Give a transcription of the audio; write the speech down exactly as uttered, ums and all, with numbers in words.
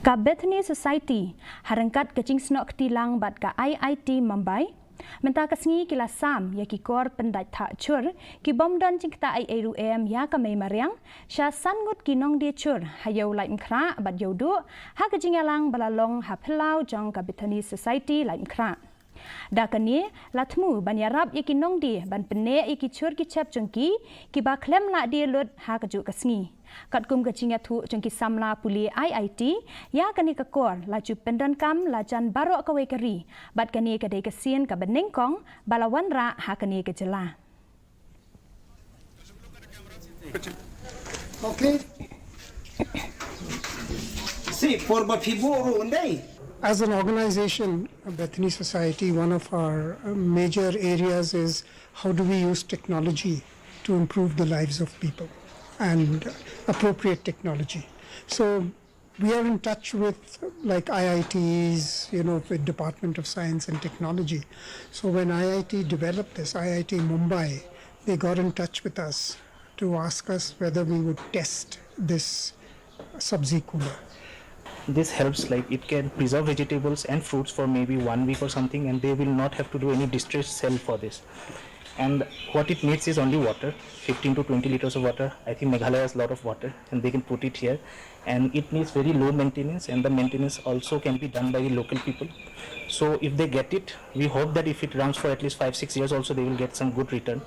Ka Bethany Society, ha ryngkat ka jingsnoh kti lang bad ka I I T Mumbai, mynta ka sngi ki la sam ïa ki kor pyndait thah chur, ki bym don jingktah ei ei ruh em ïa ka mei mariang, sha san ngut ki nongdie chur, ha Ïew Laitumkhrah bad Ïewduh, ha ka jingïalang ba la long ha phyllaw jong ka Bethany Society Laitumkhrah. Da kane, la thmu ban ïarap ïa ki nongdie, ban pynneh ïa ki chur ki chep jong ki, kiba khlem lah die lut ha kajuh ka sngi. Katkum ka jingïathuh jong ki samla pule I I T, ïa kane ka kor, la ju pyndonkam, la jan baroh kawei ka ri, bad kane ka dei ka sien kaba nyngkong, ba la wanrah ha kane ka jylla. Okay. See, for Bafibo Rundai. As an organization, Bethany Society, one of our uh, major areas is how do we use technology to improve the lives of people and appropriate technology. So we are in touch with, like, I I Ts, you know, with Department of Science and Technology. So when I I T developed this, I I T Mumbai, they got in touch with us to ask us whether we would test this Subzi cooler. This helps, like, it can preserve vegetables and fruits for maybe one week or something, and they will not have to do any distress sell for this. And what it needs is only water, fifteen to twenty liters of water. I think Meghalaya has a lot of water, and they can put it here. And it needs very low maintenance, and the maintenance also can be done by the local people. So if they get it, we hope that if it runs for at least five, six years also, they will get some good return.